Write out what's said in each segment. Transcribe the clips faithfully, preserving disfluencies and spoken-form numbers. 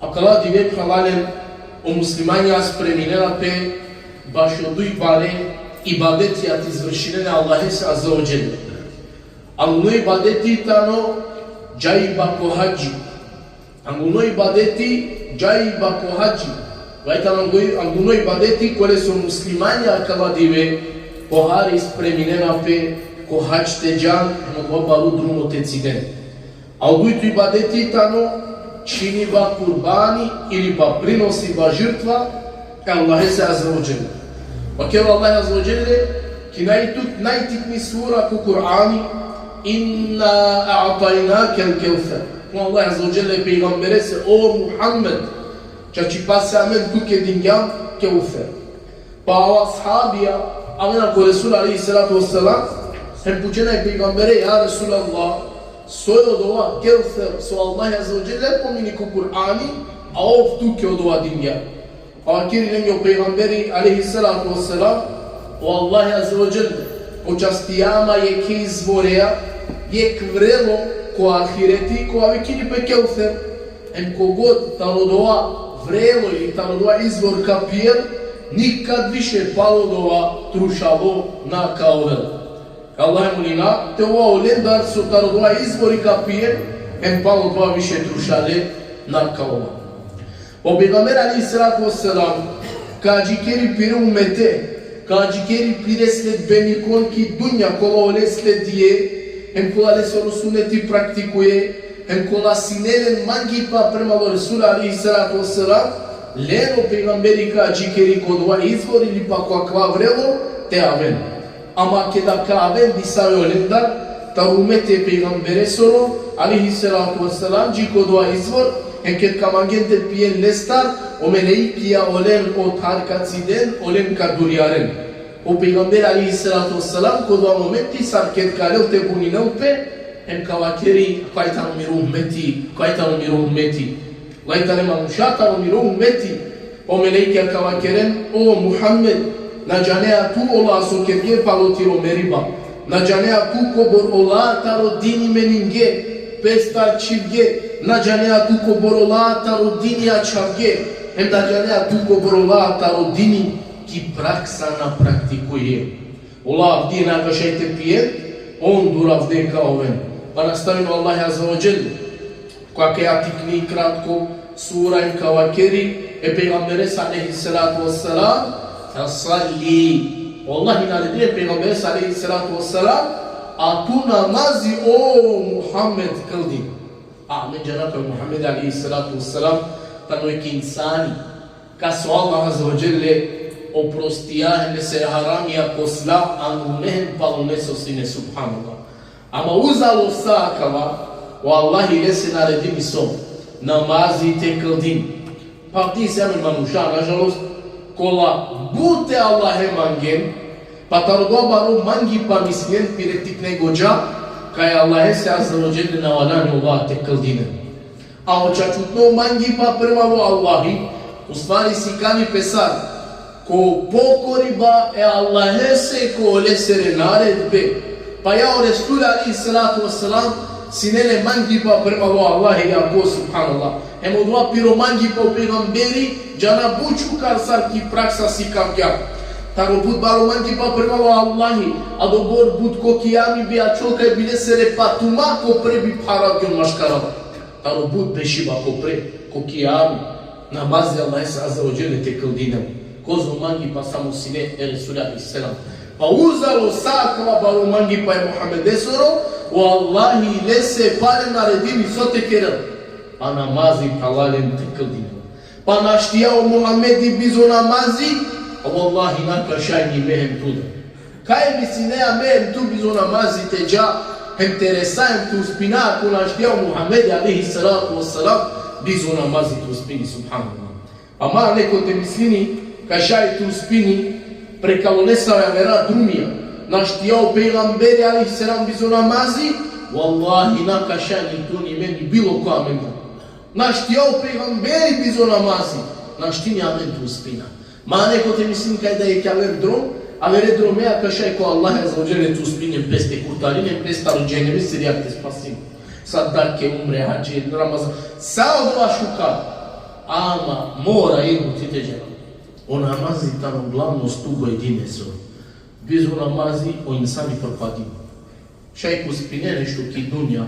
Akala dive, phralalen, o muslimanja spreminena pe bašo duj bare ibadetija te izvršinen e Allahese azze ve dželle. Angluno ibadeti tano džajba ko hadži. Angluno ibadeti džajba ko hadži. Vaj tano angluno ibadeti koleso muslimanja akala dive pohari spreminena pe ko hadž te džan, ano baro drumo te ciden. A o dujto ibadeti tano čhiniba kurbani ili pa prinosiba žrtva e Allahese azze ve dželle. Vakeri o Allah azze ve dželle ki najtut-, najtikni sura ko Kur'ani: "Inna a'tajnakel kevser." O Allah azze ve dželle pejgamberese: "O Muhammed, čačipase amen tuke dingjam Kevser." Pa o ashabija avena ko Resul alejhi salatu vesselam, hem pučena e pejgambere: "Ja Resulallah, soj odova Kevser so Allah azze ve dželle pomini ko Kur'ani, a ov tuke odova dingja?" Pa vakeri len o pejgamberi alejhi salatu vesselam: "O Allah azze ve dželle počastija ma jekhe izvoreja, jekh vrelo ko ahireti, kova vikini pe Kevser. Hem kogod taro odova vrelo ili taro odova izvor ka pijen, nikad više palo odova trušalo na ka ovel." Allahe molina te ova olendar so taro odova izvori ka pijen, hem palo odova više trušale na ka ova. O pejgamber alejhi salatu vesselam ka adžikeri pire ummete, ka adžikeri pire sledbenikon ki dunja kola ole sledije, hem kola lesoro suneti praktikuje, hem kola sine len mangipa prema o Resul alejhi salatu vesselam, len o pejgamberi ka adžikeri ko odova izvor ili pa ko akava vrelo te aven. Ama keda ka aven disave olendar taro ummeti e pejgamberesoro alejhi salatu vesselam dži ko odova izvor, hem ked ka mangen te pijen lestar, o meleikija olen otar ka ciden, olen ka durjaren. O pejgamberi alejhi salatu vesselam ko odova momenti sar ked ka lel te buninel pe, hem ka vakeri: "Kaj tano miro ummeti, kaj tano miro ummeti." Laj tane manuša taro miro ummeti. O meleikija ka vakeren: "O Muhammed, na džanea tu ola so kerge palo tiro meriba. Na džanea tu kobor ola taro dini meninge, pestar čhivge. Na džanea tu kobor ola taro dini ačhavge. Hem na džanea tu kobor ola taro dini ki praksa na praktikuje. Ola avdive na ka šaj te pijen, on duravdive ka oven." Pa nastavini o Allah azze ve dželle ko akaja tikni kratko sura hem ka vakeri e pejgamberese alejhi salatu vesselam: "Fesalli." O Allah naredini e pejgamberese alejhi salatu vesselam: "A tu namazi, o Muhammed, kldin." A amen džana kaj o Muhammed alejhi salatu vesselam tano jekh insani, kas o Allah azze ve dželle oprostija hem lese haramija posla anglune hem palune so sine, subhanallah. Ama uzalo sa akava, o Allahi lese naredini so? Namazi te kldini. Pa avdive isi amen manuša, nažalost, kola but e Allahe mangen, pa taro odova baro mangipa mislinen pire tikne godža kaj e Allahese azze ve dželle na valjani ola te kldinen. A o čačutno mangipa prema o Allahi, ustvari sikani pe sar? Ko pokoriba e Allahese, ko lesere naredbe. Pa ja o Resul alejhi salatu vesselam sine le mangipa prema o Allahi jako, subhanallah. Hem odova piro mangipa o pejgamberi džana but šukar sar ki praksa sikavgja. Taro but baro mangipa prema o Allahi, adobor but ko kijami bi ačhol kaj bi lesere patuma ko pre bi pharavgjon maškar Allah. Taro but bešiba ko pre, ko kijami, namazi Allahese azze ve dželle te kldinen. Kozom mangipa samo sine e Resul alejhi selam. Pa uzalo sa akava baro mangipa e Muhammedesoro, o Allahi lese pale naredini so te kerel. Pa namazi, phralalen, te kldinen. Pa naštija o Muhammedi bizo namazi, a vallahi na ka šaj ni me hem tu da. Kaj mislinea me hem tu bizo namazi te dža, hem te resa hem te uspina, ako naštija o Muhammedi alejhi salatu vesselam bizo namazi te uspini, subhanallah. Ama neko te mislini kaj šaj te uspini prekalo nesave avera drumija. Naštija o pejgamberi alejhi selam bizo namazi, vallahi na ka šaj ni tu ni me ni bilo ko amendar. Naštija o pejgamberi bizo namazi, našti ni amen te uspina. Ma neko te mislini kaj da jekh aver drom, avere dromea ka šaj ko Allah azze ve dželle te uspini hem pes te kurtarini hem pes taro džehenemi sirjak te spasini. Sadake, umre, hadži, Ramazan, sa odova šukar. Ama mora i buti te džana. O namazi tano glavno stubo e dinesoro. Bizo namazi o insani propadi. Šaj ko spine nešto ki dunja,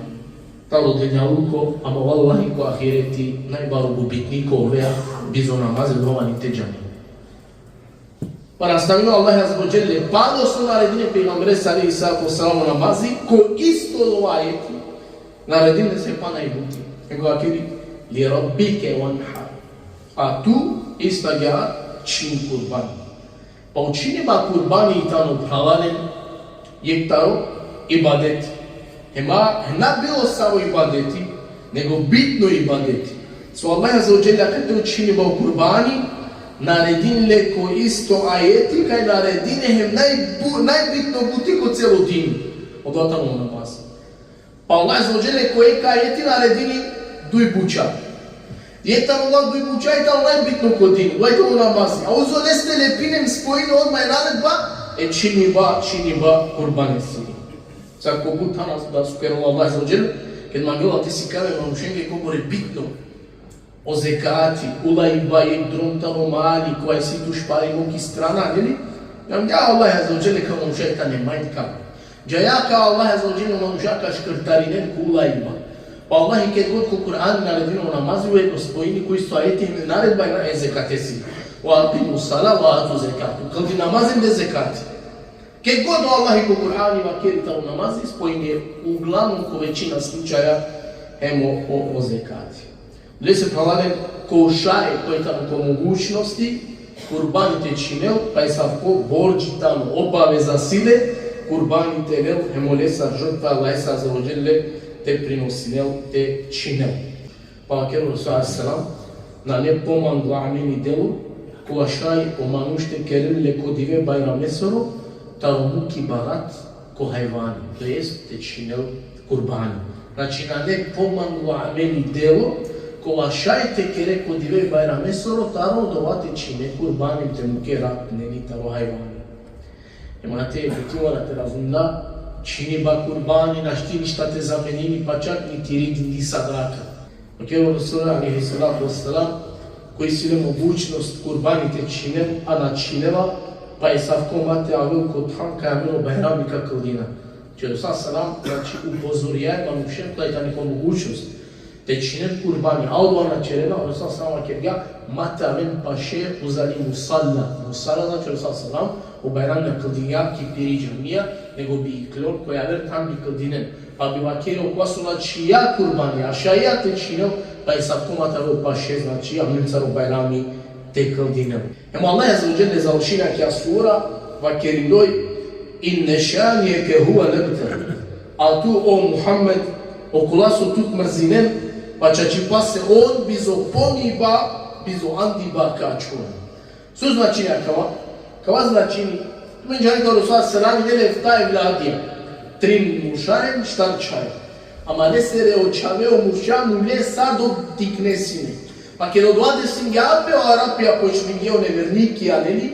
talo dunjaluko, ama vallahi ko ahireti najbaro gubitniko ovea, bizo namazi, odova ni te džani. Pa nastavini o Allah Azze ve Dželle, palo so naredini e pejgamberese alejhi salatu ve selam o namazi, ko isto o ajeti naredini lese pana i buti. Nego vakeri: "Li rabbike vanhar." A tu ista agjaar čhin kurbani. Pa o čhiniba kurbani tano, phralalen, jekh taro ibadeti. Hem, hem na bilo savo ibadeti, nego bitno ibadeti. So Allah Azze ve Dželle, akate o čhiniba o kurbani naredini le ko isto ajeti kaj naredini hem najbu-, najbitno buti ko celo din. Odova tano namaz. Pa Allah Azze ve Dželle ko jekh ajeti naredini duj buča. Jekh taro ola duj buča i tano najbitno ko din, odova tano namazi. A uzo leste lepini hem spojini odma i naredba e čhiniba, čhiniba kurbanesi. Sar ko but than da so kerela Allah Azze ve Dželle, ked mangela te sikavel e manušenge kobor i bitno o zekati, ulaiba jekh drom taro mali, kova isi tu šparimo ki strana, neli? Džange Allah Azze ve Dželle kaj o manuša tane manjka. Džaja kaj Allah Azze ve Dželle o manuša ka škrtarinen ko ulaiba. Pa Allah ked god ko Kur'an naredini o namazi, ujedno spojini ko isto ajeti hem naredba e zekatesi. "Ve ekimus-salate ve etuz-zekate." Kldin namazi hem de zekati. Ked god o Allah ko Kur'ani vakeri taro namazi, spojini uglavnom ko većina slučaja hem o, o, o zekati. Lese, phralalen, ko šaj, koj tano ko mogućnosti, kurbani te čhinel, pa asavko bordži tano, obaveza si le kurbani te lel, hem olesar žrtva Allahese Azze ve Dželle te prinosinel, te čhinel. Pa vakerel o Resul alejhi selam: "Nane pomanglo ameli delo, kova šaj o manuš te kerel le ko dive Bajramesoro, taro muki barat ko hajvani, to jest te čhinel kurbani." Znači, nane pomanglo ameli delo, kova šaj te kere ko dive Bajramesoro, taro odova te čhine kurbani, te muke rat, neli, taro hajvani. Hem akate buti mora te razumina, čhiniba kurbani našti ništa te zamenini, pa čak ni tiri dindi sadaka. Vakerel o Resul alejhi salatu ve selam, koj isi le mogućnost kurbani te čhinel, a na čhinela, pa asavko ma te avel ko than kaj amen o Bajrami ka kldina. Znači, o Resul selam, znači, upozorija e manušen koj tane ko mogućnost te čhinen kurbani, a odova na ćerena, o Resul selam vakergja: "Ma te aven paše uzali musalla." Musalla, znači, o Resul selam, o Bajrami na kldingja ki piri džamija, nego bi iklol ko javer than bi kldinen. Pa bi vakerel: "Okova so na čhija kurbani, a šaja te čhinel, pa asavko ma te avel paše, znači, amencar o Bajrami te kldinel." Hem Allah Azze ve Dželle završini akaja sura vakerindoj: "Inne šanieke huvel ebter." A tu, o Muhammed, okola so tut mrzinen, pa čačipase on bizo pomiba, bizo andiba ka ačhon. So značini akava? Akava značini, tumen džanena kaj o Resul selam ine le efta evladija, trin murša hem štar čhaj. Ama lesere o čhave, o murša, mule sa dok tikne sine. Pa ked odova desingja pe, o Arapija počmingje, o neverniki, a neli,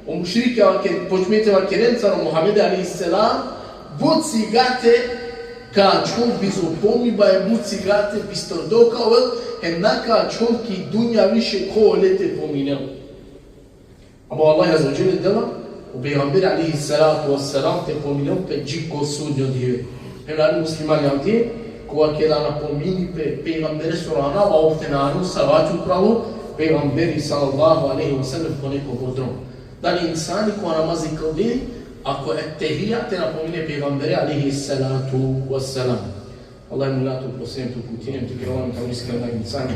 o mušrikija, ked počmingje te vakeren sar o Muhammed alejhi selam, but sigate ka ačhol bizo pomiba, e but sigate bistordo ka ovel, hem na ka ačhol ki dunja više ko ole te pominel. Ama Allah Azze ve Dželle dela o pejgamberi alejhi salatu ve selam te pominel pe dži ko sudnjo dive. Hem nane muslimani avdive, kova keda na pomini pe pejgamberesoro anav, uopšte nane o salavat upral o pejgamberi sallallahu alejhi ve sellem ko nekobor drom. Dali insani kova namazi kldini, ako ettehijat te na pomini e pejgambere alejhi salatu ve selam. Allah molja te oprostini, te uputini, te kerel amen taro iskrena insanja.